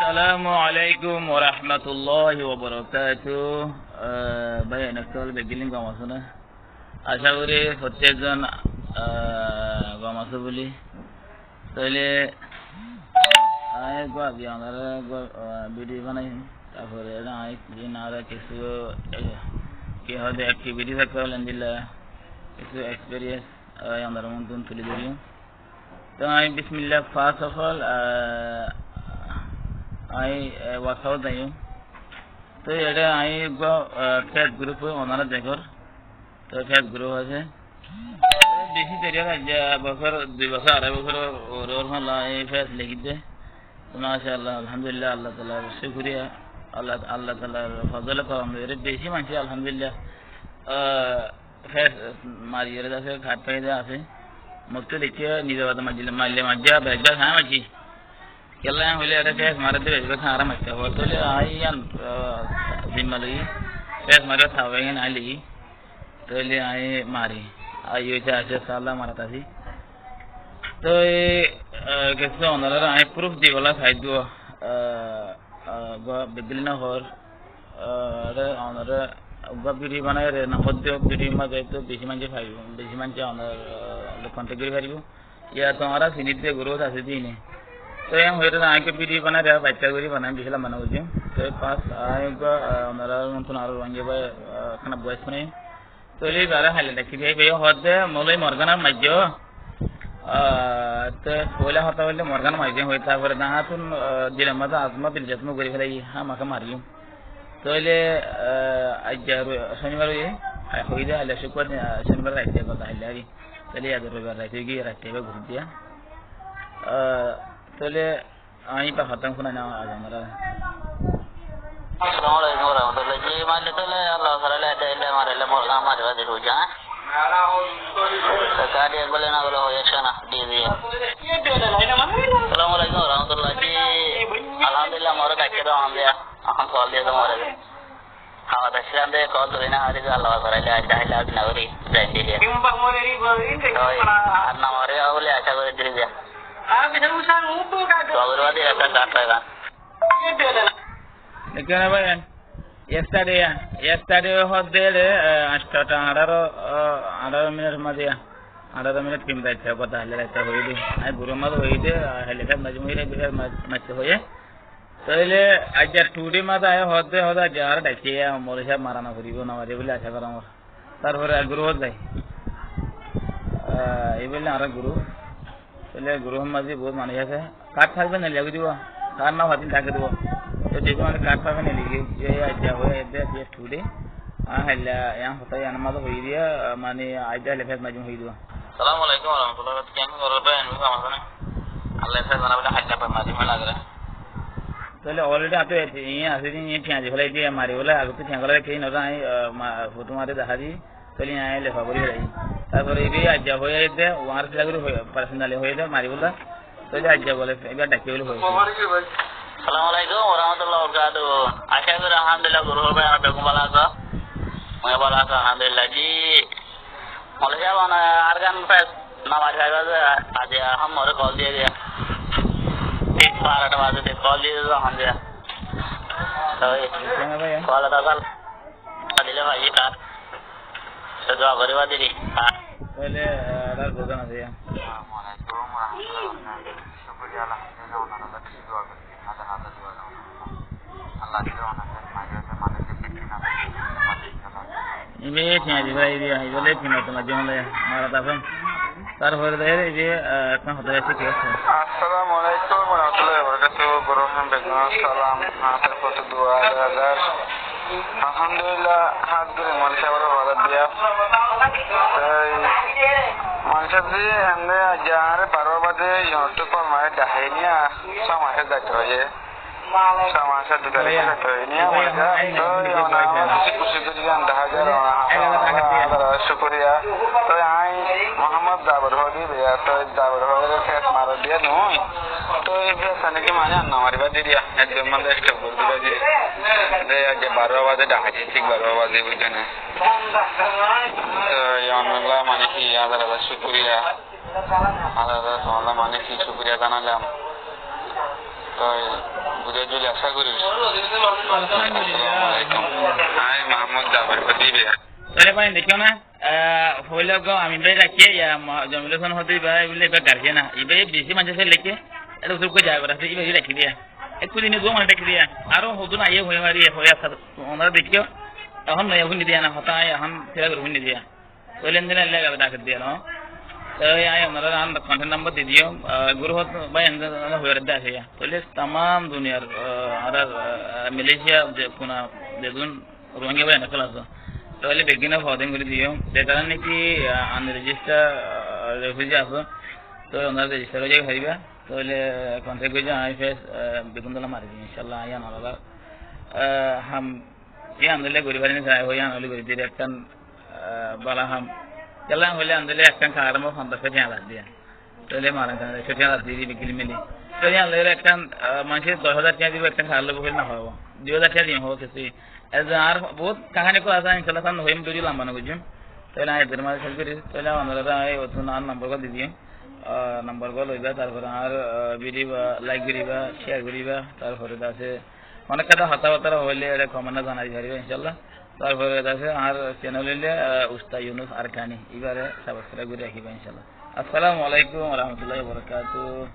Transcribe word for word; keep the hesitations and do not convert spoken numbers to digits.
Assalamu alaikum wa rahmatullahi wa barakatuh. Ah, bái, en ókkol beggín gom asó né? Acá gorí fottíkzon, ah, gom asó buli. Tóile añí eggúa aijja onorár eggúa, ah, video banaiyum. Tarfore añí ki onorár kessú, eh, ki hoó de activity táke, alhamdulillah, kessú experience, ah, onorár muúntu tuli dóri. Tói añí bismillah, first of all, ah, añí, eh, WhatsApp ot zaiyum. Tói ede añí eggúa, ah, Facebook group onorá dekór. Tói Facebook group asé. Beci deri óil, aijja bosór, dui bosór, arai bosór or, or hola ei Facebook lekí de. Tói masha Allah, alhamdulillah, Allah taalar cúkuriya, Allah, Allah taalar fozole koromore beci maincé, alhamdulillah. Ah, Facebook mari ore asé, card fai de asé. Mottor lekí nize bade maille, maille maijja, beci beci hái maijji. Kiyólla hoilé ede Facebook mari de beci beci hái maijje. Tóile añí yián, ah, zimma loi, Facebook mari de tau yián añí loi. Tóile añí mari. Añí ói de asé, salla marat así. Tói, ah, kessú onoráre añí proof dibolla sai de, ah, ah, eggúa beggín no hoór, ah, ede onorá eggúa video banai ore no hoór de, video maze to beci maincé faibo, beci maincé onorár, ah, contact gorí faribo. Yá to añára sinir de group asé de ine. Tói en hoiyóre añí eggúa video banai ore baicca gorí banai, beci lamba no goijjum. Tói first añí eggúa, ah, onorár muúntu aró Rohingya bái, ah, ekkán voice fúnai. Tóile ibáre háilla daki de, ibá hoó de, mole Morgan or maijjé. Ah, te foila hotá hoilé Morgan or maijjé hoi, tarfore daháttun, ah, dilor maze azma diljazma gorí félaiyi, hámaka mariyum. Tóile, ah, aijja ro-, cónibar óiye, hoi de, háilla cúkkurbar, ah, cónibar raite gotá háilla ar ki. Tóile aijja roibar rait óiye, raite ibá gusól diya. Ah, tóile añí ibá hotá fúnai no, aijja añára. Assalamu alaikum warahmatullah. Ji, maile tóile Allah taala le de, le mare, le mor gam mare, bade ruja. Te kadi gole na gole hoye shona, ji, ji. Assalamu alaikum warahmatullah. Ji, alhamdulillah, more dakke de, alhamdulillah. Ehón kol diye de more. Hámaka asílam de, kol tuli no fari de, Allah taala le, aijja háilla dina gorí, zain de. Tói, ar no mare buli acá gorí de. Tói, ar no mare buli acá gorí de. Tói, ar no mare buli acá gorí de. Dekó na bái, yesterday, yesterday hoó de, eh, añctá añçáro, eh, añçáro minit maze, añçáro minit kimda gotá háilla raite hoiyé de. Añí group maze hoiyé de, ah, háilla kat maze hoiyé de, maze hoiyé. Tóile aijja today maze añí hoó de, hoó de aijja añáre dakke, ah, mole sáb mara no foribo, no mare buli acá gorí. Tarfore ar group ot zai. Ah, ei bole añára group. Tóile group or maze bout manúic asé. Card tákle neli lagi dibo. Card no tákle táki dibo. Te dekí mane card tákle neli lagi. Ye aijja hoiye de, aijja today. Ah, háilla, yián hotá yián maze hoi diya, ah, mane aijja háilla fes maijjum hoi dibo. Assalamu alaikum warahmatullah. Kengori bái, en gom asó né? Allah fes bana bole háilla fes maijjum hoi lagile. Tóile already añáttu e, e asé de, e thiañ di félai diye, mari bole, agottú thiañ gorí rakí, ino añí, ah, ma-, foto mari dahá di, tóile añí lefa gorí félai. Tarfore ibá aijja hoiyé de, uáñr sila gorí hoiyé, personally hoiyé de, mari bole, tóile aijja bole, ibá dakke bole hoiyé. Assalamu alaikum warahmatullahi wabarakatuh. Acá gorí alhamdulillah, group or bái, añára beggún bála asó? Mui bála así, alhamdulillah. Ji, Malaysia bana argan fes. No mari fariba de, aijja ehón more kol diye diya. Thík barota baze de kol diye de, ehón diya. Tói, kol ot asól. Dile bái, tar. Te dua goriba dili. Tóile, eh, ar buzón asé ya. Assalamu alaikum warahmatullahi wabarakatuh. Cúkuriya, alhamdulillah, onorá dua gori. Ibá thiañ di félai diye, ibá le thiañ di félai diye, mara tafon. Tarfore de ibá, ah, ekkán hotá asé, ki asé? Assalamu alaikum warahmatullahi wabarakatuh. Group or beggún salam, añárar foti dua, hazar hazar. Alhamdulillah, hás gorí mol sábor fadar diya. Toi mol sáb de ende aijja añáre baró baze yonottu kol mari dahái niya, só mac ot zaito hoiye. Só mac ot zaito hoiye. Niya mol sáb, toi ona amar kúci kúci gorí diyan, dahá zar ona, ona, ona, cúkuriya. Toi añí Muhammad Zabur Hodi baiya, toi Zabur Hodi fes maro diya nui. Toi fes ani ki mani anna mari ba diya. Ekzon mane stop gorí diba de. De, aijja baró baze dahái, thík baró baze, buijjó né? Toi, Allah mane ki, hazar hazar cúkuriya. Hazar hazar Allah mane ki cúkuriya zanalam. Toi buzái dile acá gorí. Alhamdulillah. Assalamu alaikum. Añí Muhammad Jabir Khatibe. Tóile bái, dekíyo na, ah, foila uggwá Amin bái rakíye, ya ma-, Jamil Hosen Khatibe bái bóle ibá garjien na. Ibá beci maincé lekíye, ete usur uggwá zai bar asé, ibá rakí diye. Ekku din uggwá mane rakí diye. Aró hodún aiyé hoi mari, hoi asé, onora dekíyo. Ehón noya fúinni diye na, hotá añí ehón fira gorí fúinni diye. Tóile endilla lega dake diye no. Toi añí onorare añár contact number di diyum, ah, group ot bái endilla hoiyóre de asé ya. Tóile tamam duniyar, ah, añárar, ah, Malaysia ze kuna zedún Rohingya bái ókkol asó. Tóile beggúne fodin gorí diyum. Ze tará niki, ah, unregistered, ah, refugee asó. Toi onora register ói zai fariba. Tóile contact gorí añí fes, ah, beggún dóla mari diyum. Inshallah, añí onorare, ah, ham, iyan dóla gorí fari ni sai, hoi iyan dóla gorí diyum. Ekkán ah, bála ham. Kiyólla hoilé añára ekkán kardor maze fonzac tiañ lage diye. Tóile maran kardor tiañ lage diye, bigil mili. Tóile añára ekkán, ah, maincé doc házar tiañ dibo, ekkán kard loibo hoilé no hoibo. Dui házar tiañ dibo hoibo kessú. Ar bout kahani uggwá asé, inshallah, samne hoiyum, dóri lamba no goijjum. Tóile añí eder maze sés gorí, tóile añára añí ottún añár number uggwá di diyum. Ah, number uggwá loiba, tarfore añár, ah, video uggwá like goriba, share goriba, tarfore de asé onek hotá hotá hoilé ere comment ot zanai fariba, inshallah. Tarfore de asé añár channel óilde, ah, Ustad Yunus Arkani. Ibáre subscribe gorí rakíba, inshallah. Assalamu alaikum wa rahmatullahi wa barakatuhu.